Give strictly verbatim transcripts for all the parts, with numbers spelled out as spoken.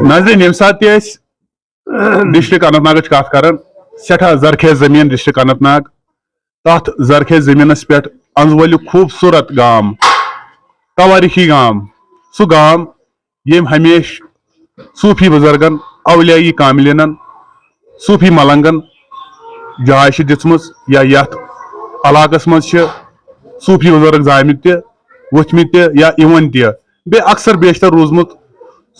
ناظرین، ییٚمہِ ساتہٕ تہِ أسۍ ڈسٹرکٹ اننت ناگٕچ کتھ کران، سٮ۪ٹھاہ زرخیز زٔمیٖن ڈسٹرکٹ اننت ناگ، تتھ زرخیز زٔمیٖنس پٮ۪ٹھ انزولہِ خوٗبصوٗرت گام، توٲریٖخی گام، سُہ گام ییٚمۍ ہمیشہٕ صوٗفی بُزرگن، اولیائی کاملینن، صوٗفی ملنگن جاے چھِ دِژمٕژ، یا یتھ علاقس منٛز چھِ صوٗفی بُزرگ زامٕتۍ تہِ، وٕتھمٕتۍ تہِ یا یِوان تہِ۔ بیٚیہِ اکثر بیشتر روٗزمُت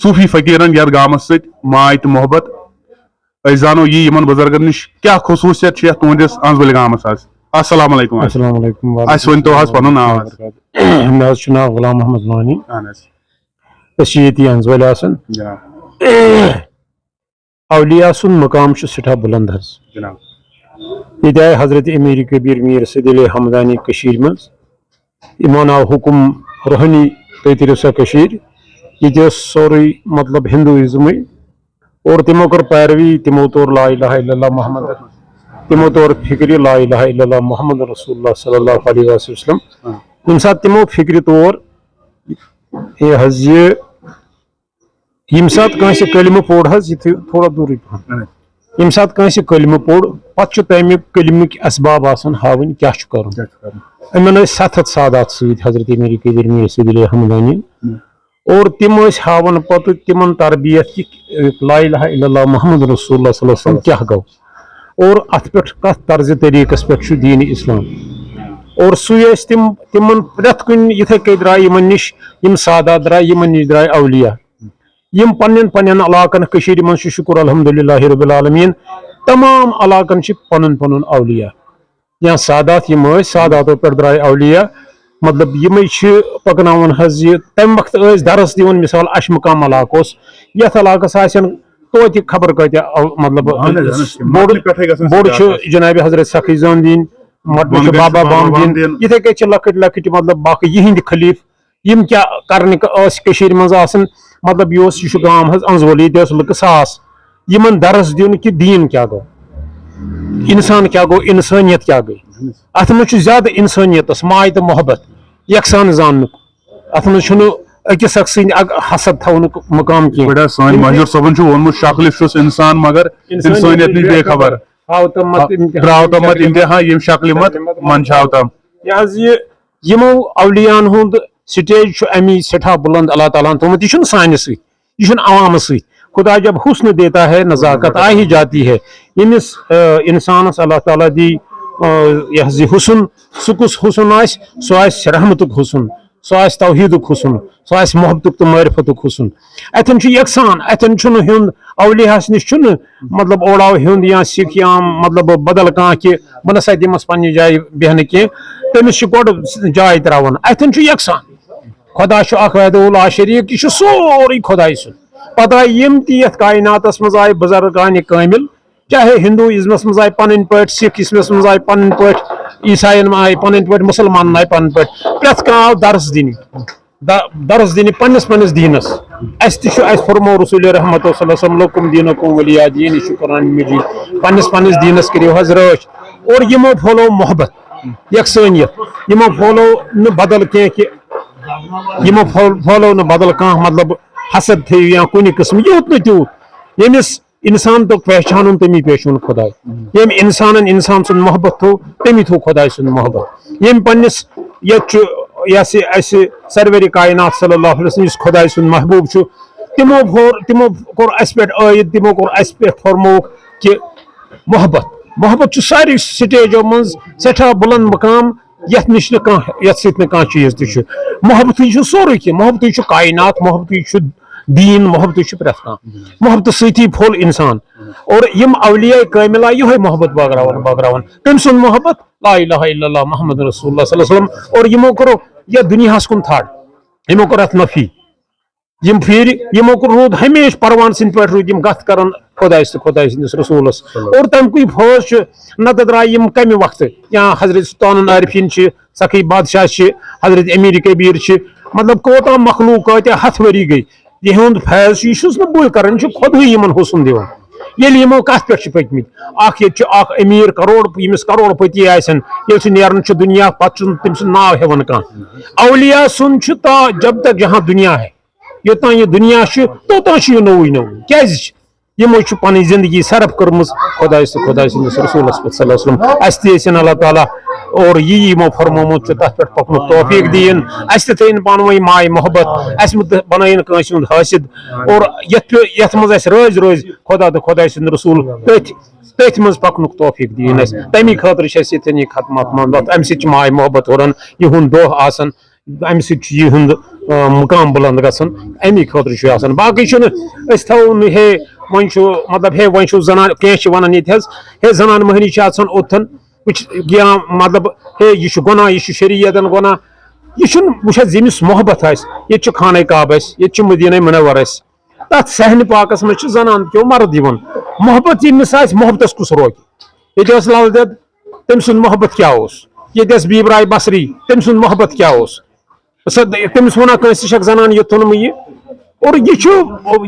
صوٗفی فقیٖرن یتھ گامس سۭتۍ ماے تہٕ محبت۔ أسۍ زانو یہِ یِمن بُزرگن نِش کیٛاہ خصوٗصیت چھِ یتھ تُہنٛدِس انزولہِ گامس حظ۔ السلام علیکم حظ۔ السلام علیکم ورحمۃ اسہِ ؤنۍ تو حظ اللہ پنُن ناو حظ۔ وبرکاتہ۔ مےٚ حظ چھُ ناو غلام محمد لونی۔ اہن حظ۔ أسۍ چھِ ییٚتی انزولہِ آسان۔ جناب۔ اولیاء سُنٛد مقام چھُ سٮ۪ٹھاہ بُلند حظ۔ جناب۔ ییٚتہِ آیہِ حضرت امیر کبیر میر سید علی حمدانی کٔشیٖرِ منٛز۔ یِمن آو حُکُم روحٲنی، تُہۍ تٔرِو سا کٔشیٖرِ۔ ییٚتہِ اوس سورُے مطلب ہندوازمٕے۔ اور تِمو کٔر پیروی، تِمو توٚر لا الہ الا اللہ محمد، تِمو توٚر فکرِ لا الہ الا اللہ محمد رسول اللہ صلی اللہ علیہ وسلم۔ ییٚمہِ ساتہٕ تِمو فکرِ تور، یہِ حظ یہِ ییٚمہِ ساتہٕ کٲنٛسہِ کلمہٕ پوٚر حظ، یہِ تھٲیِو تھوڑا دوٗرٕے پہم۔ اہن حظ۔ ییٚمہِ ساتہٕ کٲنٛسہِ کلمہٕ پوٚر، پتہٕ چھُ تَمہِ کلمٕکۍ اسباب آسان ہاوٕنۍ، کیٛاہ چھُ کرُن۔ کیٛاہ چھُ کرُن؟ یِمن ٲسۍ ستھ ہتھ سادات سۭتۍ، حضرت امیر کبیر میر سید علی حمدانی۔ ہم۔ اور تِم ٲسۍ ہاوان پتہٕ تِمن تربیت کہِ لا الہ الا اللہ محمد رسول اللہ صلی اللہ علیہ وسلم کیٛاہ گوٚو اور اتھ پٮ۪ٹھ کتھ طرزِ طریقس پٮ۪ٹھ چھُ دین اسلام۔ اور سُے ٲسۍ تِم، تِمن پرٛٮ۪تھ کُنہِ یِتھے کٔنۍ درٛاے یِمن نِش، یِم سادات درٛاے، یِمن نِش درٛاے اولیاء۔ یِم پننٮ۪ن پننٮ۪ن علاقن، کٔشیٖرِ منٛز چھُ شُکُر الحمدللہ رب العالمین، تمام علاقن چھِ پنُن پنُن اولیاء یا سادات۔ یِم ٲسۍ ساداتو پٮ۪ٹھ درٛاے اولیاء، مطلب یِمے چھِ پکناوان حظ یہِ۔ تمہِ وقتہٕ ٲسۍ درس دِوان، مثال اشمقام علاقہٕ اوس، یتھ علاقس آسن توتہِ خبر کۭتیاہ او-، مطلب اہن حظ، اہن حظ، بوٚڑ، مۄغلہِ پٮ۪ٹھے گژھان بوٚڑ چھُ سٹارٹ۔ جناب حضرت سخی زٲن دیٖن، مۄٹمہِ چھُ بۄنہٕ گژھِ بابا بابا بام بام دیٖن، دیٖن۔ یِتھے کٔنۍ چھِ لۄکٕٹۍ لۄکٕٹۍ مطلب باقٕے یِہنٛدۍ خلیٖفہٕ یِم کیٛاہ کرنٕکۍ ٲسۍ کٔشیٖرِ منٛز آسان، مطلب، یہِ اوس، یہِ چھُ گام حظ انزولی، ییٚتہِ ٲس لُکہٕ ساس۔ یِمن درس دیُن کہِ دیٖن کیٛاہ گوٚو، اِنسان کیٛاہ گوٚو، اِنسٲنیت کیٛاہ گٔے۔ اتھ منٛز چھُ زیادٕ اِنسٲنیتس ماے تہٕ محبت، یکسان زاننُک۔ اتھ منٛز چھُنہٕ أکِس اکھ سٕنٛدِ اگ-، حسد تھاونُک مقام کینٛہہ۔ یِتھ پٲٹھۍ حظ سٲنۍ مٔنٛزِر صٲبُن چھُ ووٚنمُت، شکلہِ چھُس اِنسان مگر اِنسٲنیت اِنسٲنیت نِش نِش بے بے خبر۔ خبر۔ ہاو تہٕ مت آ، امتحان، درٛاو تہٕ مت شکلہِ مت امتحان، یِم شکلہِ مت شکلہِ مت منٛدچھاو تام۔ یہِ حظ یہِ یِمو اولیاہن ہُنٛد سٹیج چھُ اَمی سٮ۪ٹھاہ بُلند اللہ تعالیٰ ہن تھوٚومُت۔ یہِ چھُنہٕ سانہِ سۭتۍ، یہِ چھُنہٕ عوامہٕ سۭتۍ۔ خدا جب حسن دیتا ہے، نزاکت آ ہی جاتی ہے۔ ییٚمِس، آ، اِنسانَس اللہ تعالیٰ دی، آ، یہِ حظ یہِ حسن، سُہ کُس حسن آسہِ؟ سُہ آسہِ رحمتُک حسن، سُہ آسہِ توحیٖدُک حسن، سُہ آسہِ محبتُک تہٕ معرفتُک حسن۔ اَتھٮ۪ن چھُ یکسان، اَتھٮ۪ن چھُنہٕ ہیوٚن، اولیاہَس نِش چھُنہٕ مطلب اوڑاو ہیوٚن یا سِکھ یا مطلب بدل کانٛہہ کہِ بہٕ نہ سا دِمس پننہِ جایہِ بیٚہنہٕ کینٛہہ، تٔمِس چھِ گۄڈٕ جاے ترٛاوان۔ اتھٮ۪ن چھُ یکسان۔ خۄدا چھُ اکھ وحدہ لا شریٖک، یہِ چھُ سورُے خۄداے سُنٛد۔ پتہٕ آے یِم تہِ یتھ کایناتس منٛز آے بُزرگانِ کٲمِل، چاہے ہندوازمس منٛز آے پنٕنۍ پٲٹھۍ، سِکھ ازمس منٛز آے پنٕنۍ پٲٹھۍ، عیساین آے پنٕنۍ پٲٹھۍ، مُسلمانن آے پنٕنۍ پٲٹھۍ، پرٛٮ۪تھ کانٛہہ آو درس دِنہِ۔ د-، درس دِنہِ پننِس پننِس دیٖنس۔ اسہِ تہِ چھُ، اسہِ فرموو رسول رحمت صلی اللہ علیہ وسلم، "لکم دینکم ولی دین"، یہِ چھُ قرآن مجید۔ پننِس پننِس دیٖنس کٔرِو حظ رٲچھ۔ اور یِمو پھۄلو محبت، یکسٲنیت، یِمو پھۄلو نہٕ بدل کینٛہہ کہِ، یِمو پھۄل-، پھۄلو نہٕ بدل کانٛہہ مطلب حسد تھٲیِو یا کُنہِ قٕسمہٕ، یوٗت نہٕ تیوٗت۔ ییٚمِس انسان توٚگ پہچانُن، تٔمی پہچون خۄداے۔ ییٚمۍ انسانن انسان سُنٛد محبت تھوٚو، تٔمی تھوٚو خۄداے سُنٛد محبت۔ ییٚمۍ پننِس یتھ چھُ، یہِ ہسا یہِ اسہِ سرورِ کائنات صلی اللہ علیہ وسلم یُس خۄداے سُنٛد محبوب چھُ، تِمو پھوٚر، تِمو کوٚر اسہِ پٮ۪ٹھ عٲید، تِمو کوٚر اسہِ پٮ۪ٹھ فرمووُکھ کہِ محبت، محبت چھُ سارے سٹیجو منٛز سٮ۪ٹھاہ بُلند مقام، یتھ نِش نہٕ کانٛہہ، یتھ سۭتۍ نہٕ کانٛہہ چیٖز تہِ چھُ۔ محبتٕے چھُ سورُے کینٛہہ، محبتٕے چھُ کائنات، محبتٕے چھُ دیٖن، محبتٕے چھُ پرٛٮ۪تھ کانٛہہ۔ محبتہٕ سۭتی پھوٚل انسان۔ اور یِم اولیاء کٲمِلا یِہوٚے محبت بٲگراوان، بٲگراوان۔ کٔمۍ سُنٛد محبت؟ لا الہ الا اللہ محمد رسول اللہ صلی اللہ علیہ وسلم۔ اور یِمو کوٚر یتھ دُنیاہس کُن تھڑ، یِمو کوٚر اتھ نفی۔ یِم پھیٖرۍ، یِمو کوٚر، روٗد ہمیشہِ پروان سٕنٛدۍ پٲٹھۍ، روٗدۍ یِم گتھ کران خۄدایس تہٕ خۄداے سٕنٛدِس رسوٗلس۔ اور تَمہِ کُے فٲض چھُ، نتہٕ درٛاے یِم کمہِ وقتہٕ، یا حضرت سلطان العارفین چھِ، سخی بادشاہ چھِ، حضرت امیر کبیر چھِ، مطلب کوتاہ مخلوق، کۭتیاہ ہتھ ؤری گٔے۔ یِہُنٛد فیض چھُ، یہِ چھُس نہٕ بٕے کران، یہِ چھُ خۄدٕے یِمن حُسن دِوان۔ ییٚلہِ یِمو کتھ پٮ۪ٹھ چھِ پٔکمٕتۍ، اکھ ییٚتہِ چھُ اکھ امیر کروڑ، ییٚمِس کروڑ پتی آسن، ییٚلہِ سُہ نیران چھُ دُنیا، پتہٕ چھُنہٕ تٔمۍ سُنٛد ناو ہٮ۪وان کانٛہہ۔ اولیاء سُنٛد چھُ تا جب تک جہاں دُنیا ہے۔ یوٚتام یہِ دُنیا چھُ، توٚتام چھُ یہِ نوٚوُے نوٚوُے۔ کیٛازِ چھُ؟ یِمو چھُ پنٕنۍ زندگی صرف کٔرمٕژ خۄداے تہٕ خۄداے سٕنٛدِس رسوٗلس پٮ۪ٹھ صلی اللہ علیہ وسلم۔ اَسہِ تہِ ٲسِن اللہ تعالیٰ اور یہِ یِمو فرمومُت چھُ تَتھ پٮ۪ٹھ پکنُک توفیٖق دِیِن۔ اَسہِ تہِ تھٲیِن پانہٕ ؤنۍ ماے محبت، اَسہِ مہٕ بنٲیِن کٲنٛسہِ ہُنٛد حٲسِد۔ اور یَتھ پٮ۪ٹھ، یَتھ منٛز اَسہِ رٲزۍ رٲزۍ خۄدا تہٕ خۄداے سٕنٛدۍ رسوٗل تٔتھۍ، تٔتھۍ منٛز پکنُک توفیٖق دِیِن اَسہِ۔ تَمی خٲطرٕ چھِ اَسہِ ییٚتٮ۪ن یہِ ختمات منٛز وَتھ۔ اَمہِ سۭتۍ چھِ ماے محبت ہُران، یِہُنٛد دۄہ آسان، اَمہِ سۭتۍ چھُ یِہُنٛد، آ، مُقام بُلنٛد گژھان، اَمی خٲطرٕ چھُ یہِ آسان۔ باقٕے چھُنہٕ أسۍ تھاوو نہٕ ہے وۄنۍ چھُ، مطلب، ہے وۄنۍ چھُ زنان، کینٛہہ چھِ وَنان ییٚتہِ حظ، ہے زنان مٔہنی چھِ اَژان اوٚتَن، وٕچھ یا، مطلب، ہے یہِ چھُ گۄناہ، یہِ چھُ شریعتَن گۄناہ۔ یہِ چھُنہٕ، وٕچھ حظ، ییٚمِس محبت آسہِ، ییٚتہِ چھُ خانہ کعبہٕ اَسہِ، ییٚتہِ چھُ مدینہ منور اَسہِ، تَتھ صحنہِ پاکَس منٛز چھُ زنان کیو مرد یِوان۔ محبت ییٚمِس آسہِ، محبتَس کُس روکہِ؟ ییٚتہِ ٲس لل دٮ۪د، تٔمۍ سُنٛد محبت کیٛاہ اوس؟ ییٚتہِ ٲس بیبرائے بصری، تٔمۍ سُنٛد محبت کیٛاہ اوس؟ سۄ، تٔمِس وَنان کٲنٛسہِ چھَکھ زنان یہِ تُلمہٕ یہِ؟ اور یہِ چھُ،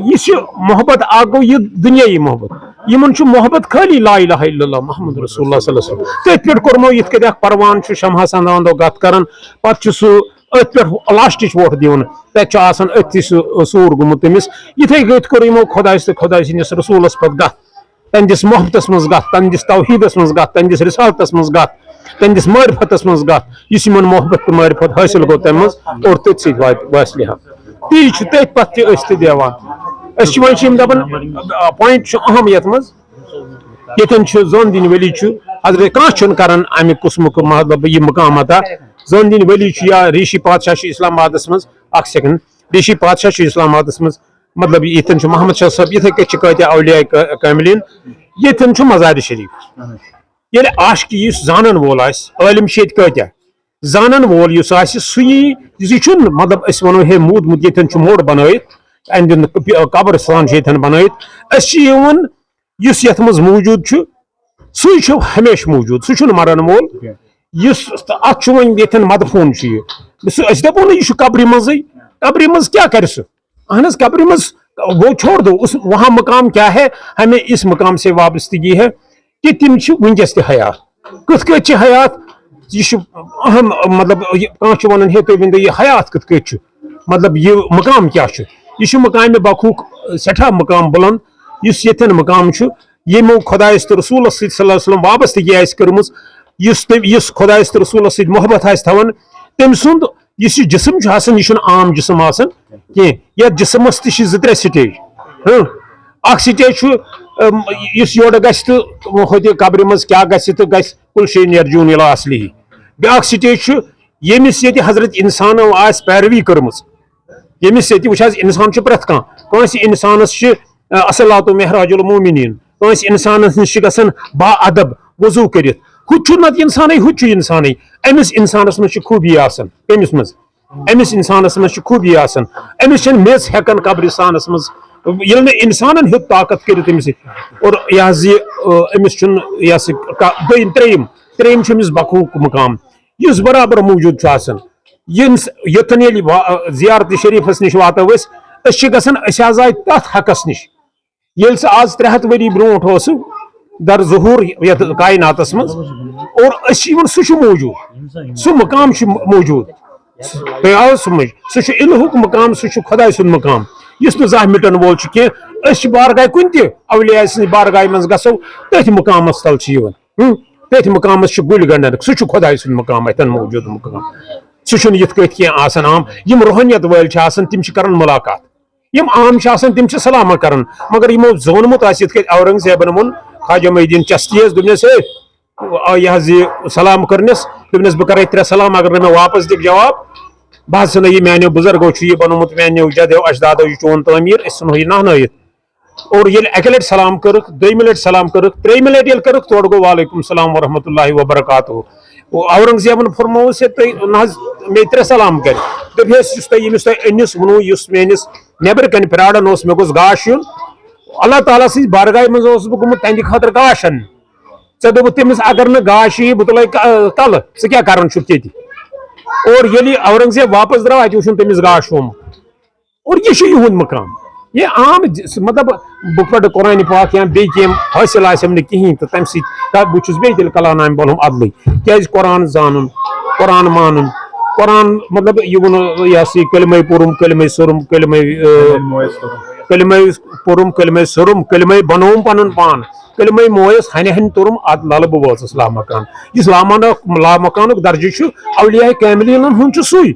یہِ چھُ محبت اکھ گوٚو یہِ دُنیٲیی محبت۔ یِمن چھُ محبت خٲلی لا الہ الا اللہ محمد رسول اللہ صلی اللہ علیہ وسلم۔ تٔتھۍ پٮ۪ٹھ کوٚرمو یِتھ کٔنۍ اکھ پروان چھُ شمہس انداز اندو گتھ کران، پتہٕ چھُ سُہ أتھۍ پٮ۪ٹھ لاسٹٕچ ووٹ دِوان، تتہِ چھُ آسان أتھی سُہ سوٗر گوٚمُت تٔمِس۔ یِتھے کٔنۍ کوٚر یِمو خۄدایس تہٕ خۄداے سٕنٛدِس رسولس پتہٕ گتھ۔ تہنٛدِس محبتس منٛز گژھ، تہنٛدِس توحیٖدس منٛز گژھ، تہنٛدِس رسالتس منٛز گژھ، تہنٛدِس معرفتس منٛز گژھ، یُس یِمن محبت تہٕ معرفت حٲصِل گوٚو تَمہِ منٛز، اور تٔتھۍ سۭتۍ واتہِ وٲصلہِ حق۔ تی چھُ تٔتھۍ پتہٕ تہِ أسۍ تہِ دِوان۔ أسۍ چھِ وۄنۍ چھِ یِم دپان، آ، پوینٹ چھُ اہم یتھ منٛز، ییٚتٮ۪ن چھُ زوٚن دِنۍ ولی چھُ، حضرت کانٛہہ چھُنہٕ کران امہِ قٕسمُک مطلب یہِ مقام عطا۔ زوٚن دِنۍ ولی چھُ یا ریٖشی پادشاہ چھُ اسلام آبادس منٛز، اکھ سیکنڈ، ریٖشی پادشاہ چھُ اسلام آبادس منٛز، مطلب، ییٚتٮ۪ن چھُ محمد شاہ صٲب، یِتھَے کٔنۍ چھِ کۭتیٛاہ اولیاء کا-، کاملین۔ ییٚتٮ۪ن چھُ مزار شریف۔ اہن حظ۔ ییٚلہِ عاشقی یُس زانن وول آسہِ، عٲلِم چھِ ییٚتہِ کۭتیٛاہ؟ زانن وول یُس آسہِ، سُہ یی، یہِ چھُنہٕ، مطلب، أسۍ وَنو، ہے، موٗدمُت، ییٚتٮ۪ن چھُ موٚڑ بنٲیِتھ، اَندِ قبرستان چھُ ییٚتٮ۪ن بنٲیِتھ۔ أسۍ چھِ یِوان، یُس یَتھ منٛز موٗجوٗد چھُ، سُے چھُ ہمیشہِ موٗجوٗد، سُہ چھُنہٕ مرن وول۔ کینٛہہ۔ یُس، تہٕ اَتھ چھُ وۄنۍ ییٚتٮ۪ن مدفوٗن چھُ یہِ۔ سُہ، أسۍ دَپو نہٕ، یہِ چھُ قبرِ منٛزٕے۔ قبرِ منٛز کیٛاہ کَرِ سُہ؟ اہن حظ، قبرِ منٛز، وہ چھوڑ دو، اس، وہاں مقام کیا ہے، ہمیں اس مقام سے وابستگی ہے کہ تِم چھِ وٕنکیٚس تہِ حیات۔ کِتھ کٲٹھۍ چھِ حیات؟ یہِ چھُ اہم، مطلب، یہِ کانٛہہ چھُ وَنان، ہے، تُہۍ ؤنۍ تو، یہِ حیات کِتھ کٲٹھۍ چھُ؟ مطلب، یہِ مقام کیٛاہ چھُ؟ یہِ چھُ مقامِ بقوق، سٮ۪ٹھاہ مقام بُلنٛد، یُس ییٚتٮ۪ن مقام چھُ، ییٚمو خۄدایَس تہٕ رسوٗلَس سۭتۍ صلی اللہ علیہ وسلم وابستگی آسہِ کٔرمٕژ، یُس تٔمۍ، یُس خۄدایَس تہٕ رسوٗلَس سۭتۍ محبت آسہِ تھاوان، تٔمۍ سُنٛد یُس یہِ جسم چھُ آسان، یہِ چھُنہٕ عام جسم آسان کینٛہہ۔ یتھ جسمس تہِ چھِ زٕ ترٛےٚ سٹیج۔ ہاں، اکھ سٹیج چھُ، ام، یُس یورٕ گژھِ تہٕ ہوٚتہِ قبرِ منٛز کیٛاہ گژھِ تہٕ گژھِ، کُل شے نیرجون الی اصلی۔ بیٛاکھ سٹیج چھُ، ییٚمِس ییٚتہِ حضرت انسانو آسہِ پیروی کٔرمٕژ، ییٚمِس ییٚتہِ، وٕچھ حظ، انسان چھُ پرٛٮ۪تھ کانٛہہ، کٲنٛسہِ انسانس چھِ، ا، الصلاۃ معراج المومنین، کٲنٛسہِ انسانس نِش چھِ گژھان با ادب وضوٗ کٔرِتھ۔ ہُہ تہِ چھُ نتہٕ انسانٕے، ہُہ تہِ چھُ انسانٕے۔ أمِس انسانس منٛز چھِ خوٗبی آسان۔ کٔمِس منٛز؟ أمِس انسانس منٛز چھِ خوٗبی آسان۔ أمِس چھَنہٕ میٚژ ہٮ۪کان قبرستانس منٛز، ییٚلہِ نہٕ انسانن ہیوٚت طاقت کٔرِتھ أمِس سۭتۍ۔ اور یہِ حظ یہِ، أ، أمِس چھُنہٕ یہِ ہسا کا-، دوٚیِم، ترٛیٚیِم، ترٛیٚیِم چھُ أمِس بقوق مقام، یُس برابر موٗجوٗد چھُ آسان۔ ییٚمِس، یوٚتَن ییٚلہِ وا-، زیارت شریٖفَس نِش واتو أسۍ، أسۍ چھِ گژھان، أسۍ حظ آے تَتھ حقَس نِش، ییٚلہِ سُہ آز ترٛےٚ ہَتھ ؤری برونٛٹھ اوس در ظہوٗر یَتھ کایناتَس منٛز، اور أسۍ چھِ یِوان، سُہ چھُ موٗجوٗد، سُہ مقام چھُ موٗجوٗد۔ تۄہہِ آو سمجھ؟ سُہ چھُ الہُک مقام، سُہ چھُ خۄداے سُنٛد مقام، یُس نہٕ زانٛہہ مِٹَن وول چھُ کینٛہہ۔ أسۍ چھِ بارگاہ کُنہِ تہِ اولیاء سٕنٛزِ بارگاہہِ منٛز گژھو، تٔتھۍ مقامَس تَل چھِ یِوان۔ ہُم، تٔتھۍ مقامس چھُ گُلۍ گنڈن، سُہ چھُ خۄداے سُنٛد مقام، اتٮ۪ن موٗجوٗد مقام۔ سُہ چھُنہٕ یِتھ کٲٹھۍ کینٛہہ آسان عام۔ یِم روحانیت وٲلۍ چھِ آسان، تِم چھِ کران مُلاقات۔ یِم عام چھِ آسان، تِم چھِ سلامہ کران۔ مگر یِمو زونمُت آسہِ، یِتھ کٲٹھۍ اورنگزیبن ووٚن خواجہ محی الدین چشتیَس، دوٚپنس، "ہے، آ، یہِ حظ یہِ سلام کٔرنس، دوٚپنس، بہٕ کرے ترٛےٚ سلام، اگر نہٕ مےٚ واپس دِکھ جواب، بہٕ حظ ژھٕنہٕ یہِ، میانیو بُزرگو چھُ یہِ بنومُت، میانیو جدو اجدادو یہِ چون تعمیٖر، أسۍ ژھٕنہو یہِ نہنٲیِتھ۔" اور ییٚلہِ اَکہِ لَٹہِ سلام کٔرٕکھ، دوٚیمہِ لَٹہِ سلام کٔرٕکھ، ترٛیٚیِمہِ لَٹہِ ییٚلہِ کٔرٕکھ، تورٕ گوٚو "وعلیکم السلام ورحمۃ اللہ وبرکاتہ۔" اور اورنگزیبن فرمووُس، "ہے، تُہۍ نہ حظ مے ترٛےٚ سلام کَرِ۔" دوٚپہَس، "یُس تۄہہِ، ییٚمِس تۄہہِ أنِس ووٚنوُ، یُس میٲنِس نٮ۪برٕ کَنہِ پرٛاران اوس، مےٚ گوٚژھ گاش یُن۔ اللہ تعالیٰ سٕنٛزِ بارگاہہِ منٛز اوسُس بہٕ گوٚمُت تَہَنٛدِ خٲطرٕ گاش اَننہِ۔ ژےٚ دوٚپُتھ تٔمِس، اگر نہٕ گاش یِیہِ، بہٕ تُلَے ک-، کَلہٕ، ژٕ کیٛاہ کَران چھُکھ ییٚتہِ؟" اور ییٚلہِ اورنگزیب واپس درٛاو، اَتہِ وُچھُن تٔمِس گاش ہومُت۔ اور یہِ چھُ یِہُنٛد مقام۔ یہِ عام ج-، مطلب، بہٕ پَرٕ قرآنِ پاک یا بیٚیہِ کینٛہہ حٲصِل آسٮ۪م نہٕ کِہیٖنۍ، تہٕ تَمہِ سۭتۍ کَرٕ بہٕ، چھُس بیٚیہِ تیٚلہِ کلام بولُم اَدلٕے۔ کیٛازِ قرآن زانُن، قرآن مانُن، قرآن، مطلب، یہِ ووٚن، یہِ ہسا یہِ کلمے پوٚرُم، کلمے سوٚرُم، کلمے، آ، کلمے پوٚرُم، کلمے سوٚرُم، کلمے بنووُم پنُن پان، کلمے مویس ہنہِ ہنہِ توٚرُم، اتھ لالہٕ بہٕ وٲژٕس لامکان۔ یُس لامان-، لامکانُک درجہٕ چھُ، اولیاء کاملینن ہُنٛد چھُ سُے۔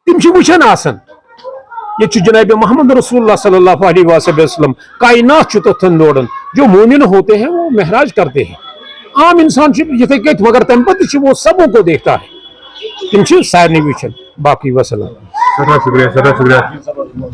تِم چھِ وٕچھان آسان۔ ییٚتہِ چھُ جناب محمد رسول اللہ صلی اللہ علیہ وسلم، کائنات چھُ توٚتھن دوران۔ جو مومن ہوتے ہیں، وہ معراج کرتے ہیں۔ عام انسان چھُ یِتھے کٔنۍ، مگر تَمہِ پتہٕ تہِ چھُ وہ سبوں کو دیکھتا ہے۔ تِم چھِ سارنٕے وٕچھان۔ باقٕے وسلام۔ سٮ۪ٹھاہ شُکریہ، سٮ۪ٹھاہ شُکریہ۔